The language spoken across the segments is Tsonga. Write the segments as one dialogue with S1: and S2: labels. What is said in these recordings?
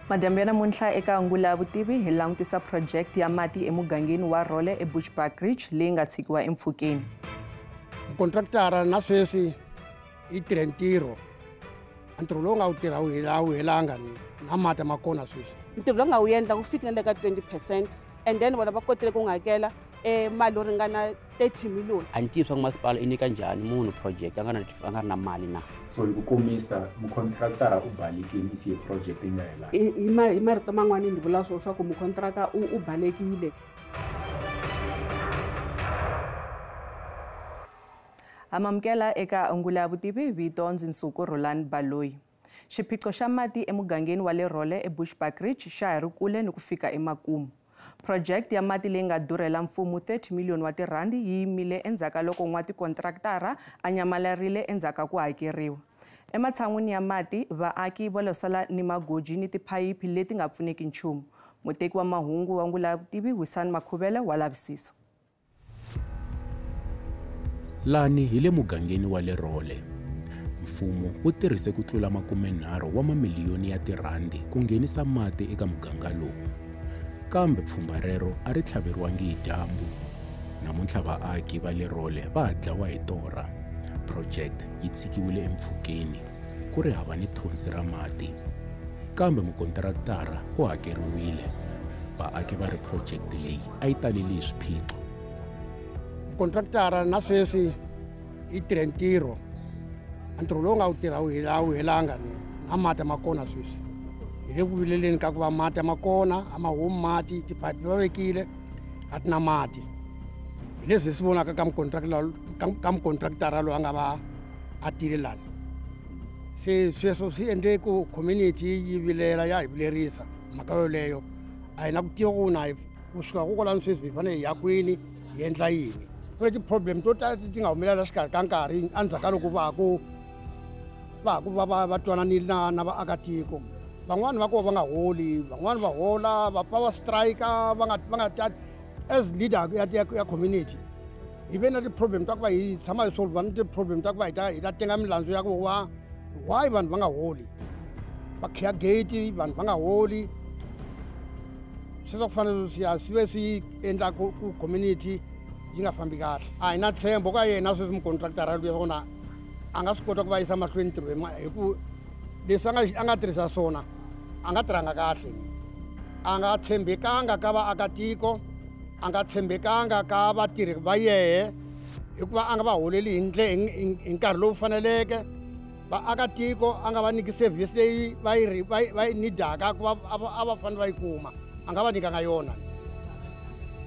S1: Madyambu ya namuntlha eka Ngula Vutivi hi langutisa project ya mati emugangeni wa Role eBushbuckridge leyi nga tshikiwa empfhukeni.
S2: Contractor na sweswi yi tirhe ntirho. Ntirho lowu nga wu tirha wu helanga ni na mati ma kona sweswi.
S3: Ntirho lowu nga wu endla ku fikile le ka 20% and then vona va kotile ku hakela mali yo ringana 30 million.
S4: A ni tivi swa ku masipala i nyika njhani munhu project a nga ri na mali na.
S5: So hi ku komisa mucontractor u balekile i siye project yi nga helanga.
S6: Hi marito man'wani ni vula swo swa ku mucontractor u balekile.
S1: Amamukela eka Ngula Vutivi vito ndzi Nsuku Roland Baloyi. Xiphiqo xa mati emugangeni wa le Role eBushbuckridge xa ha ri kule ni ku fika emakumu. Project ya mati leyi nga durhela mfumo 30 million wa tirhandi yi yimile endzhaku ka loko n'watikontraktara a nyamalarile endzhaku ka ku hakeriwa. Ematshan'wini ya mati, vaaki va lo ni magoji ni tiphayiphi leti nga pfuneki nchumu. Muteki wa mahungu wa Ngula Vutivi Wisani Makhuvele wa lavisisa.
S7: Lani hi le mugangeni wa le Role. Mfumo wu tirhise ku tlula 30 wa mamiliyoni ya tirhandi ku nghenisa mati eka muganga lowu. Kambe pfhumba rero a ri tlhaveriwangi hi dyambu. Namuntlha vaaki va le Role va ha dlawa hi torha. Project yi tshikiwile empfhukeni, ku ri hava ni thonsi ra mati. Kambe mukontraktara u hakeriwile. Vaaki va ri project leyi a yi taleli hi swiphiqo.
S2: Contractor na sweswi yi tirhe ntirho. Ntirho lowu nga wu tirha wu helanga ni na mati ma kona sweswi. Hi le ku vileleni ka ku va mati ma kona, a ma humi mati, tiphayiphi va vekile, a ti na mati. Hi leswi hi swi vonaka ka mucontractor loyi a nga va a tile lani. Se sweswo swi endle ku community yi vilela ya hi vilerisa mhaka yoleyo. A hi na ku tiva ku na kusuka kokwalano sweswi hi fanele hi ya kwini, hi endla yini. Ku na ti-problem to tala ti nga humelela xikarhi ka nkarhi endzhaku ka loko va ha ku va twananile na vaakatiko. Van'wani va ko va nga holi, van'wani va hola, va pfa va strike, va nga as leader ya community. Hi ve na ti-problem ta ku va hi tshama hi solve na ti-problem ta ku va hi ta tenga milandzu ya ku va why vanhu va nga holi. Va khiya gate, vanhu va nga holi. Sweswo ku fanele swi ve swi endla ku community yi nga fambi kahle. A hi na ntshembo ka yena sweswi mucontractor luya kona a nga swi kota ku va yisa mahlweni ntirho hi ku leswi a nga tirhisa swona a nga tirhanga kahle. A nga tshembekanga ka vaakatiko, a nga tshembekanga ka vatirhi va yehe hikuva a nga va holeli hi nkarhi lowu faneleke. Vaakatiko a nga va nyiki service leyi va yi nidaka ku va a va fanele va yi kuma, a nga va nyikanga yona.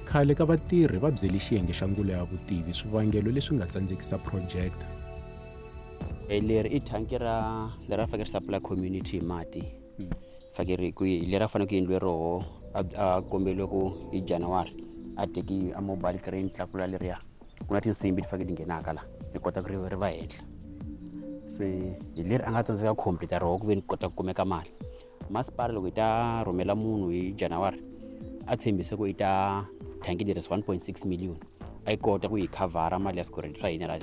S7: Khale ka vatirhi va byele xiyenge xa Ngula ya Vutivi swivangelo leswi nga tsandzekisa project.
S4: Leri i thanki ra leri a fanekele ri supply community hi mati. Fakeri ku leri a fanele ku endliwe roho a kombeliwe ku hi January a teki a mobile crane tlakula leriya. Ku na tinsimbi ti fanekele ti nghenaka la ri kota ku ri va henhla. Se hi leri a nga tsandzeka computer roho ku ve ni kota ku kumeka mali. Masipala loko yi ta rhumela munhu hi January a tshembise ku yi ta thanki leri is 1.6 million a yi kota ku yi khavhara mali ya swikweleti swa hina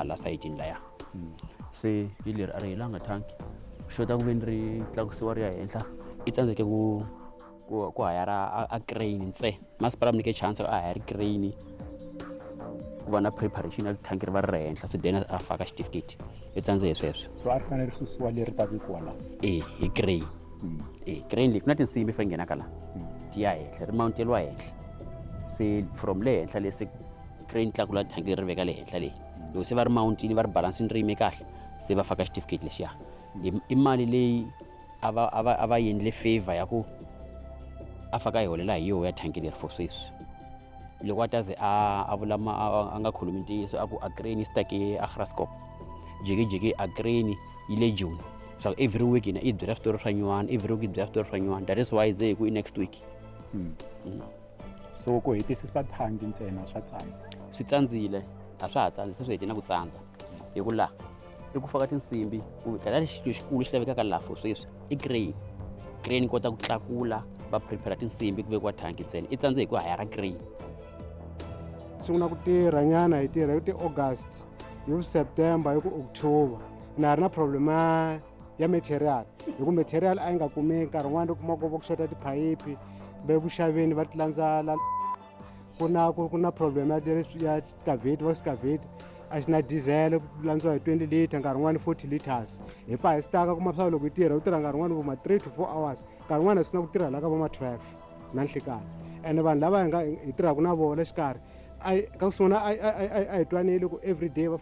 S4: la sayitini laya. Se hi leri a ri helanga thanki, xota ku ve ni ri tlakusiwa ri ya henhla. I tsandzeke ku hayara a crane ntsena. Masipala mu nyike chance a hayari crane ku va na preparation ya thanki ri va ri ri henhla, se then a faka xitifiketi. I tsandze hi sweswo.
S5: So a ri fanele ri susiwa leri ta vekiwa la?
S4: E hi crane. E crane leyi ku na tinsimbi fanele nghenaka la ti ya henhla, ri mounteliwa henhla. Se from le henhla le se crane tlakula thanki leri veka le henhla leyi. Loko se va ri mountini va ri balancini ri yime kahle, se va faka xitifiketi lexiya. I mali leyi a va endle favor ya ku a faka yi holela hi yoho ya thanki leri for sweswi. Loko a ta ze a vula a nga khulumi ntiyiso a ku a crane yi stuck-e a Graskop. Jikijiki a crane yi le June. So every week hina i byela switori swa nyuwana, every week i byela switori swa nyuwana. That is why ze hi ku i next week.
S5: So ku hetisisa thanki ntsena swa tsandza?
S4: Swi tsandzile, a swa ha tsandzi, se swi hete na ku tsandza. Hi ku laha i ku faka tinsimbi, ku dlaya xilo xikulu xi lavekaka laha for sweswi i crane. Crane yi kota ku tlakula va prepare tinsimbi ku vekiwa thanki ntsena. I tsandze hi ku hayara crane.
S8: Sungula ku tirha nyana hi tirha hi ti August, hi ku September, hi ku October. Na ha ri na problem ya material hi ku material a yi nga kumeki nkarhi wun'wani u kuma ku va ku xota tiphayiphi va ku xaveni va ti landza la ku na problem ya excavate va excavate a xi na diesel ku landziwa hi 20 liter nkarhi wun'wani 40 liters hi pfa hi staka kuma swa loko yi tirha u tirha nkarhi wun'wani vo ma 3 to 4 hours nkarhi wun'wani swi na ku tirha la ka vo ma 12 na nhlikani ene vanhu lava hi nga hi tirhaka na vona xikarhi ka ku sungula a hi twanile ku everyday va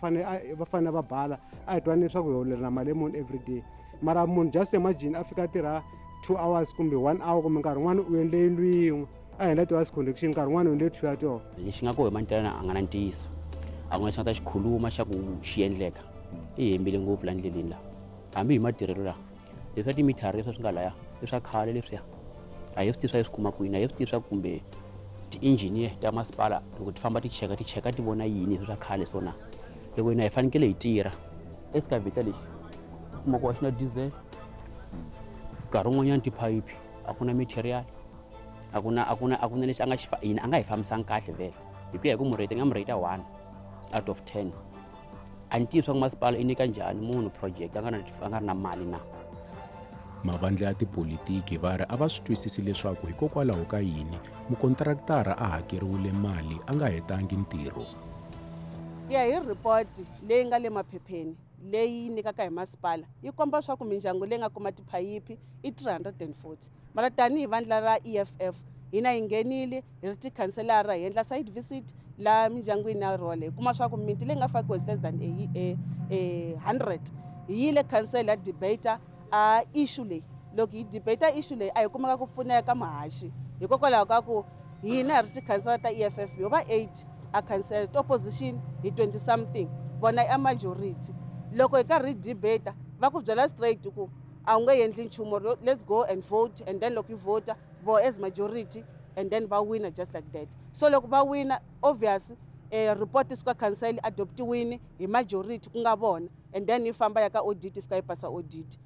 S8: fanele va bala a hi twanile swa ku hi holela mali muni everyday mara munhu just imagine a fika a tirha 2 hours kumbe 1 hour kumbe nkarhi wun'wani u endle yindlu yin'we a endla ti-hours connection nkarhi wun'wani u endle 2 ya tona
S4: lexi nga ku hi Mantelana a nga na ntiyiso a ku na lexi nga ta xi khuluma xa ku xi endleka i hembile ngopfu la ndleleni laha hambi hi matirhelo laha leswa timithara leswi swi nga laya i swa khale leswiya a hi swi tivi swa hi swi kuma kwini a hi swi tivi swa kumbe ti-engineer ta masipala loko ti famba ti cheka ti vona yini leswi swa khale swona loko hina hi fanekele hi tirha excavator lexi kuma ku a xi na diesel nkarhi wun'wanyana tiphayiphi a ku na material a ku na lexi a nga xi hina a nga hi fambisanga kahle vhele hi ku ya hi ku murate nga murate 1 out of 10 a ni tivi swa ku masipala i nyika njhani munhu project a nga ri na mali na.
S7: Mavandla ya tipolitiki va ri a va swi twisisi leswaku hikokwalaho ka yini mukontraktara a hakeriwile mali a nga hetangi ntirho.
S3: Ya hi report leyi nga le maphepheni leyi nyikaka hi masipala yi komba swa ku mindyangu leyi nga kuma tiphayiphi i 340 mara tanihi vandla ra EFF hina hi nghenile hi ri tikhanselara hi endla site visit la mindyangwini ya Role hi kuma swa ku miti leyi nga fakiwa is less than 100 hi yile khansela ya debate a issue leyi loko hi debate issue leyi a hi kumaka ku pfuneka muhaxi hikokwalaho ka ku hina hi ri tikhansela ta EFF yo va 8 a khansela ta opposition hi 20 something vona i majority loko hi karhi hi debate va ku byela straight ku a wu nge endli nchumu let's go and vote and then loko hi vota vo as majority and then va wina just like that so loko va wina obvious report suka council adoptiwini hi majority ku nga vona and then yi famba ya ka audit fika yi pasa audit.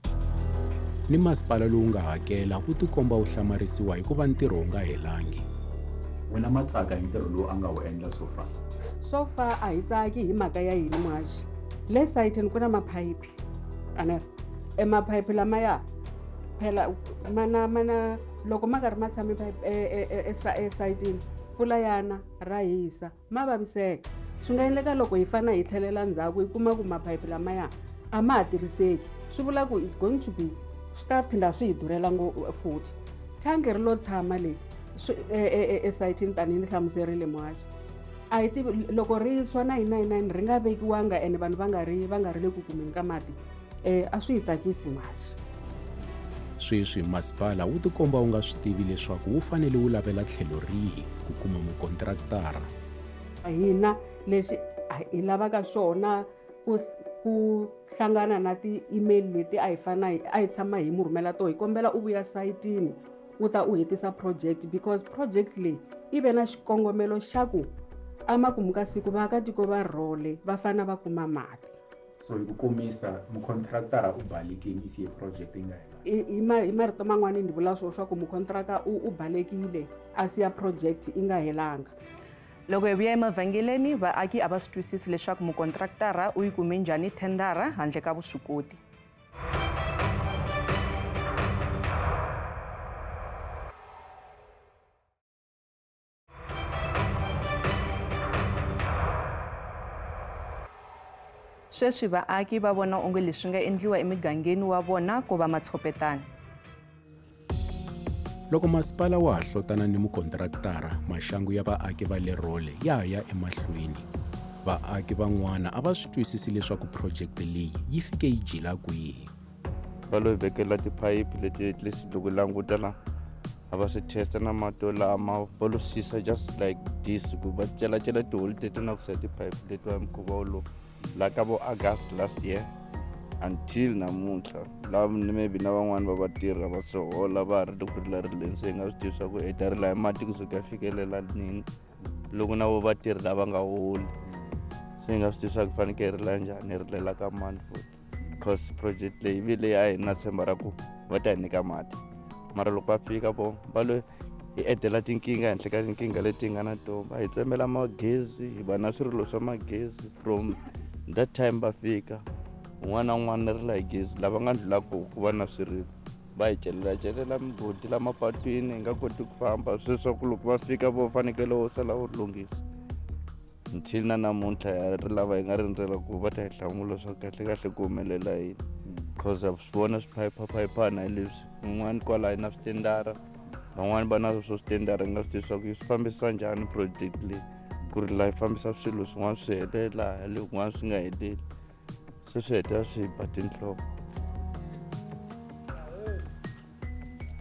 S7: Ni masipala lowu nga hakela wu tikomba wu hlamarisiwa hikuva ntirho wu nga helangi.
S5: Wena matsaka hi ntirho lowu a nga wu endla so far?
S6: So far a hi tsaki hi mhaka ya yini muhaxi le sayitini ku na maphayiphi aneri emaphayiphi lamaya phela mana loko ma karhi ma tshame esayitini mpfula yana ra hisa ma vaviseka swi nga endleka loko hi fana hi tlhelela ndzhaku hi kuma ku maphayiphi lamaya a ma ha tirhiseki swi vula ku is going to be swi ta phinda swi hi durhela futhi thangi ri lo tshama le esayitini tanihi ni hlamuserile muhaxi a hi tivi loko ri swa 999 ri nga vekiwanga ene vanhu va nga ri le ku kumeni ka mati a swi hi tsakisi muhaxi.
S7: Sweswi masipala wu tikomba wu nga swi tivi leswaku wu fanele wu lavela tlhelo rihi ku kuma mukontraktara.
S6: Hina lexi hi lavaka swona ku hlangana na ti-email leti a hi fana a hi tshama hi mu rhumela to hi kombela u vuya sayitini u ta u hetisa project because project leyi yi ve na xikongomelo xa ku amakumu ka siku vaakatiko va Rhole va fana va kuma mati.
S5: So hi ku komisa mukontraktara u balekile i siye project yi nga
S6: hela. Hi marito man'wani ni vula swo swa ku mukontraka u balekile a siya project yi nga helanga.
S1: Loko hi vuya emavhengeleni vaaki a va swi twisisi leswaku mukontraktara u yi kume njhani thendara handle ka vuswikoti. Sweswi vaaki va vona onge leswi nga endliwa emigangeni wa vona ku va matshopetana.
S7: Loko masipala wa ha hlotana ni mukontraktara, maxangu ya vaaki va le Rhole ya ya emahlweni. Vaaki van'wana a va swi twisisi leswaku project leyi yi fike yi jila kwihi.
S9: Va lo vekela tiphayiphi leti at least loko languta la a va swi testa na mati lama va lo sisa just like this ku va celacela tiholi teto na ku siya tiphayiphi letiwa mukhuva wolowo la ka vo August last year until namuntlha lava maybe na van'wani va vatirhi va swi hola va ha ri ku rila rileni se hi nga swi tivi swa ku hi ta rila hi mati kusuka ya fikelela nini loko na vo vatirhi lava nga holi se hi nga swi tivi swa ku fanekele hi rila njhani hi rilela ka mani futhi because project leyi vi leyi a hi na tshemba ra ku va ta hi nyika mati mara loko va fika vo va lo hi edela tinkingha henhla ka tinkingha leti hi nga na tona va hi tsemela magezi hi va na swirilo swa magezi from that time va fika Un'wana na un'wana ri la hi gezi lava nga ndlula ku va na swirilo va hi celelacelela migodi la mapatwini hi nga koti ku famba sweswaku loko va fika vo fanekele wo sala wu lunghisa until na namuntlha ya ri lava hi nga rindzela ku va ta hi hlamula swa kahle kahle ku humelela yini because swi vona swiphayiphaphayipana hi leswi un'wana kwalaho na switendara van'wani va na swo switendara hi nga swi tivi swa ku yi swi fambisa njhani project leyi ku ri laha yi fambisa swilo swin'wana swi helela le kun'wana swi nga heleli se swi hetelela swi hi ba tinhloko.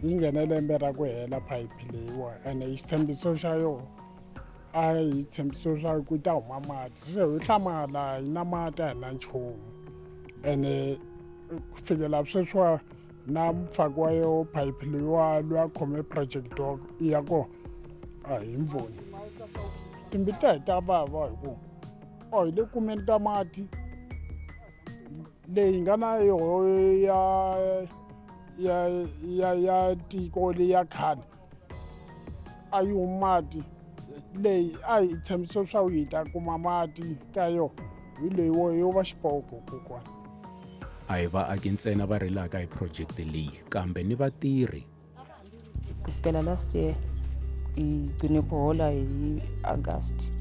S10: Yi nghene lembe ra ku hela phayiphi leyiwa ene xitshembiso xa yona a hi tshembisa leswaku ku ta huma mati se hi hlamala hi na mati a hi na nchumu ene ku fikela sweswiwa na mufaki wa yo phayiphi leyiwa loyi a khome project ya kona a hi mvoni timbilu ta hi ta vava hi ku a hi le kumeni ka mati leyi nga na yoho ya tiko leya khale a yi humi mati leyi a hi tshembisa leswaku hi ta kuma mati ka yona hi leyiwo yo va xipoko kokwana.
S7: A hi vaaki ntsena va rilaka hi project leyi kambe ni vatirhi.
S11: Kusukela last year hi gcine ku hola hi August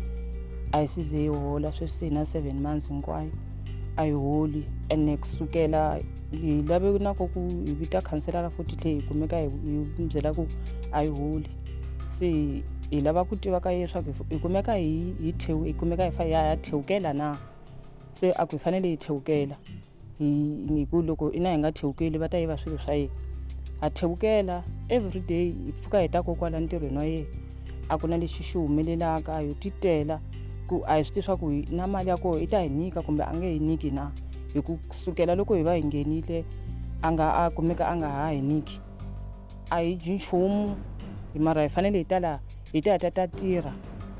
S11: a hi size hi hola sweswi se hi na 7 months hinkwayo a hi holi ene kusukela hi lave na ku hi vita khanselara futhi tlhe hi kumeka hi byela ku a hi holi se hi lava ku tiva ka leswaku hi kumeka hi kumeka hi ya thewukela na se a ku hi fanele hi thewukela hi ku loko ina hi nga thewukeli va ta yiva swilo swa yena ha thewukela everyday hi pfuka hi ta kokwala ntirhweni wa yena a ku na lexi xi humelelaka yo titela ku a hi swi tivi swa ku na mali ya kona i ta hi nyika kumbe a nge hi nyiki na hi ku sukela loko hi va hi nghenile a nga a kumeka a nga ha hi nyiki a hi dyi nchumu mara hi fanele hi ta laha hi ta ta ta tirha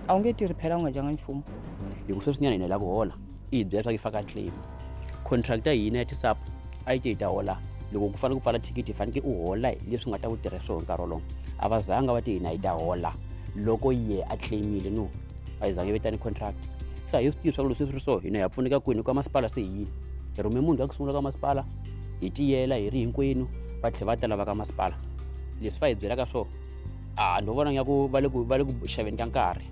S11: a wu nge tirhi phela u nga dyanga nchumu.
S4: Hi ku sweswinyana hina hi lava ku hola i hi byela leswaku yi faka claim contractor hina ya tisap a yi te hi ta hola loko ku fanele ku pfala thikithi hi fanekele u hola hi leswi nga ta ku tirha swona nkarhi wolowo a va zanga va ti hina hi ta hola loko ye a claimile no a hi zange vitani contract se a hi swi tivi swa ku leswi swi ri so hina ha pfuneka kwini ka masipala se hi yini hi rhume munhu ka ku sungula ka masipala hi tiyela hi ri hinkwenu va tlhela va ta lava ka masipala leswi va hi byelaka swona a no vona nga ku va le ku xaveni ka nkarhi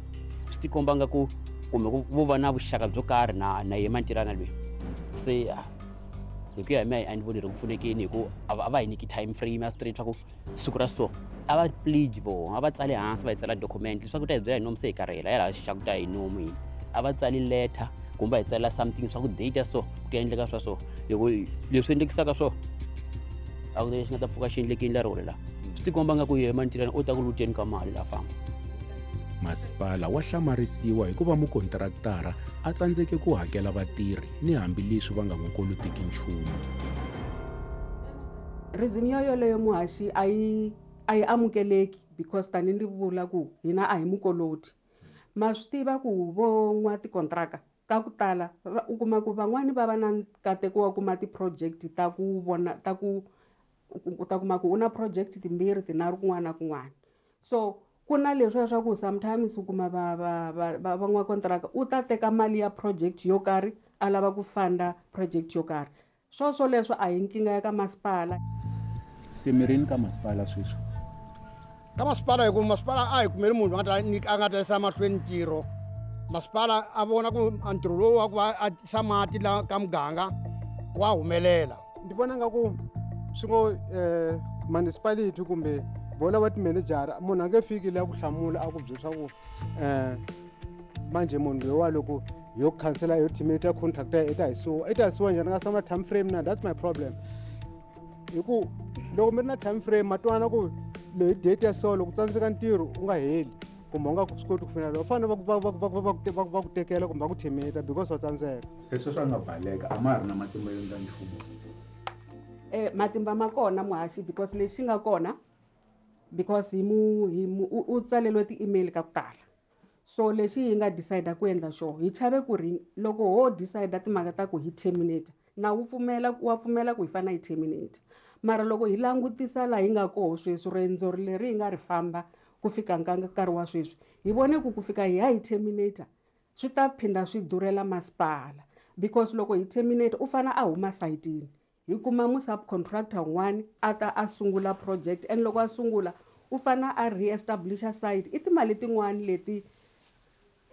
S4: swi tikomba nga ku kumbe vo va na vuxaka byo karhi na ye Mantirana loyi se hi ku ya hi mina a ni voni ri ku pfunekeni hi ku a va hi nyiki time frame ya straight swa ku siku ra so a va pledge voho a va tsale hansi va hi tsala document leswaku ta hi byela hi nomu se hi karhela ya laha xixaka ta hi nomu hina a va tsali letter kumbe va hi tsalela something swa ku date ya so ku ta endleka swa so loko leswi endlekisaka swo a ku lexi nga ta pfuka xi endlekini la rhole laha swi tikomba nga ku ye Mantirana u ta ku luteni ka mali la famba.
S7: Masipala wa hlamarisiwa hikuva mukontraktara a tsandzeke ku hakela vatirhi ni hambileswi va nga n'wi kolotiki nchumu.
S6: Reason yo yoleyo muhaxi a yi amukeleki because tani ni vula ku hina a hi mukoloti ma swi tiva ku vo n'wa tikontraka ka ku tala u kuma ku van'wani va va na nkateko wa kuma ti-project ta ku vona ta ku u ta kuma ku u na project timbirhi tinharhu kun'wana na kun'wana so ku na leswiya swa ku sometimes u kuma va van'wakontraka u ta teka mali ya project yo karhi a lava ku funda project yo karhi swoswo leswo a hi nkingha ya ka masipala.
S5: Se mi rini ka masipala sweswi?
S2: Ka masipala hi ku masipala a hi kumeli munhu a nga ta yisa mahlweni ntirho masipala a vona ku ntirho lowu wa ku va a tisa mati la ka muganga wa humelela.
S8: Ndi vona nga ku swi ngo municipality kumbe vona va timanejara munhu a nge fiki la ku hlamula a ku byela swa ku manje munhu loyiwa loko yo khansela yo terminate contract ya i ta hisiwa i ta hisiwa njhani nga sama time frame na that's my problem hi ku loko mi ri na time frame ma twana ku leyi date ya so loko tsandzeka ntirho u nga heli kumbe u nga swi koti ku finela u fanele va ku tekela kumbe va ku terminate because wa tsandzeka.
S5: Se sweswi a nga baleka a ma ha ri na matimba yo endla nchumu.
S6: Matimba ma kona muhaxi because lexi nga kona because hi u tsaleliwe ti-email ka ku tala so lexi hi nga decide ku endla xona hi chave ku ri loko ho decide timhaka ta ku hi terminate na wu pfumela wa pfumela ku hi fanele hi terminate mara loko hi langutisa laha hi nga koho sweswi riendzo leri hi nga ri famba ku fika nkarhi wa sweswi hi vone ku fika hi ya hi terminate swi ta phinda swi durhela masipala Because loko hi terminate u fana a huma sayitini, hi kuma mu subcontractor un'wana a ta a sungula project, and loko a sungula u fana a re-establisha site. I timali tin'wani leti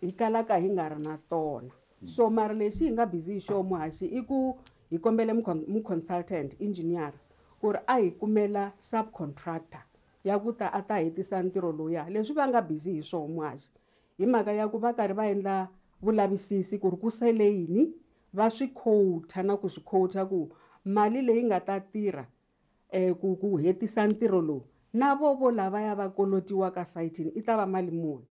S6: hi kalaka hi nga ri na tona. So mara lexi hi nga busy hi xo muhaxi i ku hi kombele mu-consultant engineer ku ri a hi kumela subcontractor ya ku ta a ta hetisa ntirho lowuya. Leswi va nga busy hi swoho muhaxi hi mhaka ya ku va karhi va endla vulavisisi ku ri ku sele yini, va swi quota na ku swi quota ku mali leyi nga ta tirha ku hetisa ntirho lowu na vo lavaya va kolotiwaka sayitini i ta va mali muni.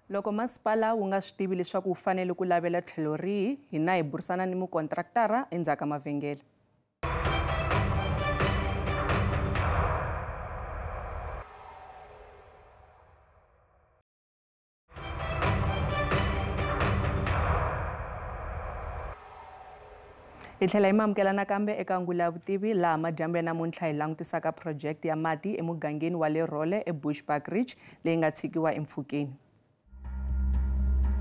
S1: Loko masipala wu nga swi tivi leswaku wu fanele ku lavela tlhelo rihi, hina hi burisana ni mukontraktara endzhaku ka mavhengele. Hi tlhela hi mamukela nakambe eka Ngula ya Vutivi, laha madyambu ya namuntlha hi langutisaka project ya mati emugangeni wa Lerole eBushbuckridge leyi nga tshikiwa empfhukeni.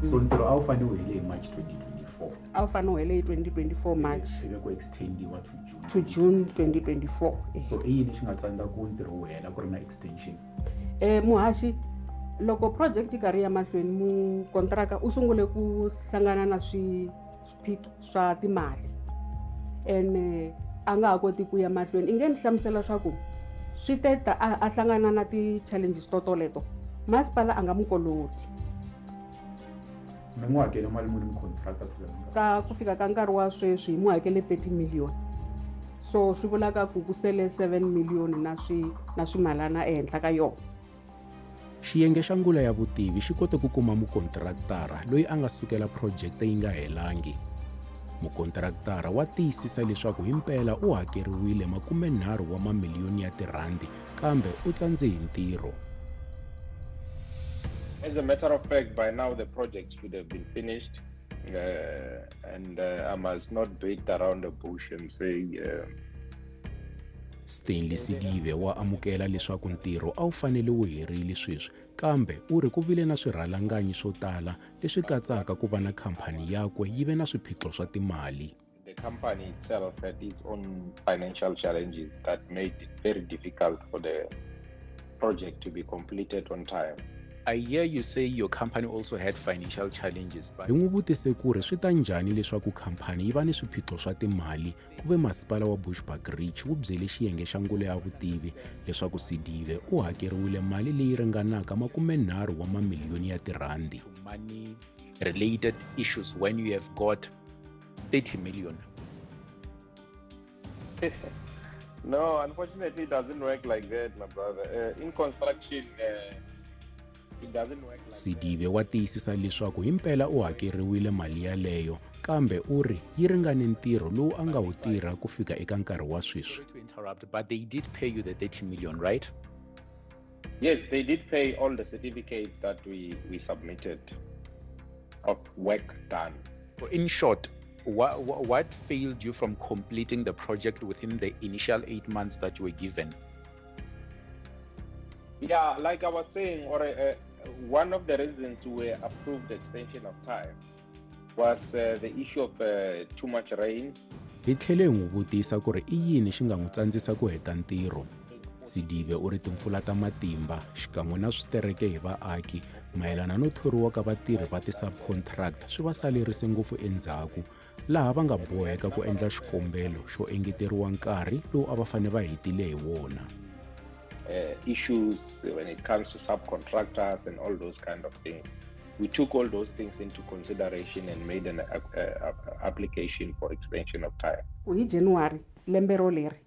S5: So ntirho a wu fanele wu hele hi March 2024.
S6: A wu fanele wu hele hi 2024 March.
S5: Ivi ku extendiwa to June.
S6: To June 2024.
S5: So i yini xi nga tsandza ku ntirho wu hela ku ri na extension?
S6: Muhaxi, loko project yi karhi ya mahlweni mukontraka u sungule ku hlangana na swiphiqo swa timali, ene a nga ha koti ku ya mahlweni. I nge ni hlamusela swa ku swi te ta a hlangana na ti-challenges to toleto, masipala a nga mu koloti.
S5: Mi n'wi hakele mali muni mucontractor ku fika ka nkarhi?
S6: Ka ku fika ka nkarhi wa sweswi hi mu hakele 30 million. So swi vulaka ku ku sele 7 million na swimalana ehenhla ka yona.
S7: Xiyenge xa Ngula ya Vutivi xi kote ku kuma mukontraktara loyi a nga sukela project yi nga helangi. Mukontraktara wa tiyisisa leswaku himpela u hakeriwile 30 wa mamiliyoni ya tirhandi, kambe u tsandze hi ntirho.
S12: As a matter of fact, by now the project should have been finished, and I must not beat around the bush and say.
S7: Stanley Sidibe wa amukela leswaku ntirho a wu fanele wu herile sweswi, kambe u ri ku vile na swirhalanganyi swo tala leswi katsaka ku va na khampani yakwe yi ve na swiphiqo swa timali.
S12: The company itself had its own financial challenges that made it very difficult for the project to be completed on time.
S5: I hear you say your company also had financial challenges, but
S7: Hi n'wi vutise ku ri swi ta njhani leswaku khampani yi va ni swiphiqo swa timali ku ve masipala wa Bushbuckridge wu byele xiyenge xa Ngula ya Vutivi leswaku Sidibe u hakeriwile mali leyi ringanaka 30 wa mamiliyoni ya tirhandi.
S5: Money related issues when you have got 30 million.
S12: No, unfortunately it doesn't work like that, my brother. In construction, it doesn't work like
S7: Sidibe wa tiyisisa leswaku himpela u hakeriwile mali yaleyo, kambe u ri yi ringane ntirho lowu a nga wu tirha ku fika eka nkarhi wa sweswi.
S5: Sorry to interrupt, but they did pay you the 30 million, right?
S12: Yes, they did pay all the certificates that we submitted of work done.
S5: In short, what failed you from completing the project within the initial 8 months that you were given?
S12: Yeah, like I was saying, or one of the reasons we approved the extension of time was the issue of too much rain.
S7: Hi tlhele hi n'wi vutisa ku ri i yini xi nga n'wi tsandzisa ku heta ntirho. Sidibe u ri timpfula ta matimba xikan'we na switereke hi vaaki mayelana no thoriwa ka vatirhi va ti-subcontract swi va salerise ngopfu endzhaku, laha va nga boheka ku endla xikombelo xo engeteriwa nkarhi lowu a va fanele va hetile hi wona.
S12: Issues when it comes to subcontractors and all those kind of things. We took all those things into consideration and made an application for extension of time.
S6: Hi January lembe roleri,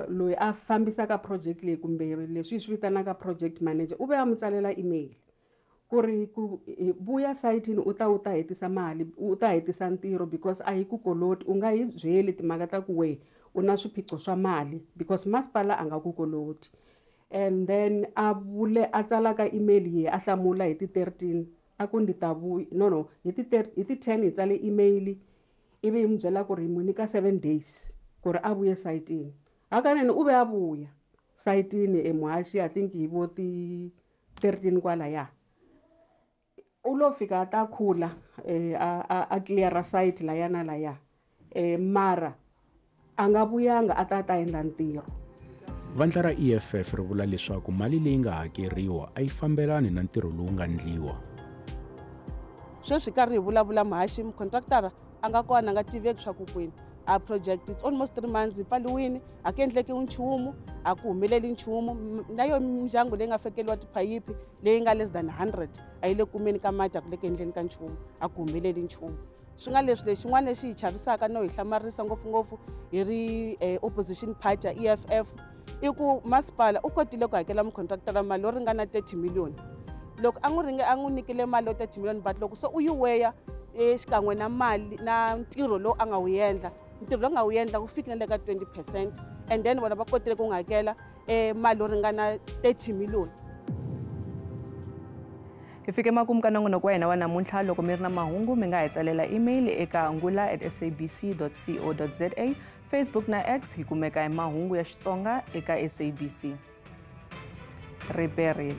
S6: loyi a fambisaka project leyi kumbe leswi hi swi vitanaka project manager u ve a mu tsalela email ku ri ku vuya sayitini u ta u ta hetisa mali, u ta hetisa ntirho because a hi ku koloti, u nga hi byeli timhaka ta ku we u na swiphiqo swa mali because masipala a nga ku koloti. And then a vule a tsala ka email yi a hlamula hi ti 13 a ku ndi ta vuya, no no, hi ti hi ti 10 hi tsale email ivi yi n'wi byela ku ri hi n'wi nyika 7 days ku ri a vuye sayitini. Hakanene u ve a vuya sayitini emuhaxi, I think hi vo ti 13 kwalaya. U lo fika a ta khula a clear site laya na laya mara a nga vuyanga a ta ta endla ntirho.
S7: Vandla ra EFF ri vula leswaku mali leyi nga hakeriwa a yi fambelani na ntirho lowu nga ndliwa.
S3: Sweswi karhi hi vulavula muhaxi mucontractor a nga kona, a nga tiveki swa ku kwini. A project it's almost 3 months yi pfaliwini, a ku endleki nchumu, a ku humeleli nchumu. Na yo mindyangu leyi nga fekeriwa tiphayiphi leyi nga less than 100 a yi le kumeni ka mati, a ku le ku endleni ka nchumu, a ku humeleli nchumu. Swi nga leswi lexin'wana lexi hi chavisaka no hi hlamarisa ngopfungopfu hi ri opposition party ya EFF i ku masipala u kotile ku hakela mucontractor mali yo ringana 30 million. Loko a n'wi ringe a n'wi nyikile mali yo 30 million, but loko se u yi weya xikan'we na mali na ntirho lowu a nga wu endla, ntirho lowu nga wu endla wu fikile le ka 20%, and then vona va kotile ku n'wi hakela mali yo ringana 30 million.
S1: Hi fike makumu ka nongonoko wa hina wa namuntlha. Loko mi ri na mahungu mi nga hi tsalela email eka ngula@sabc.co.za, Facebook na X hi kumeka hi mahungu ya Xitsonga eka SABC. Riperile.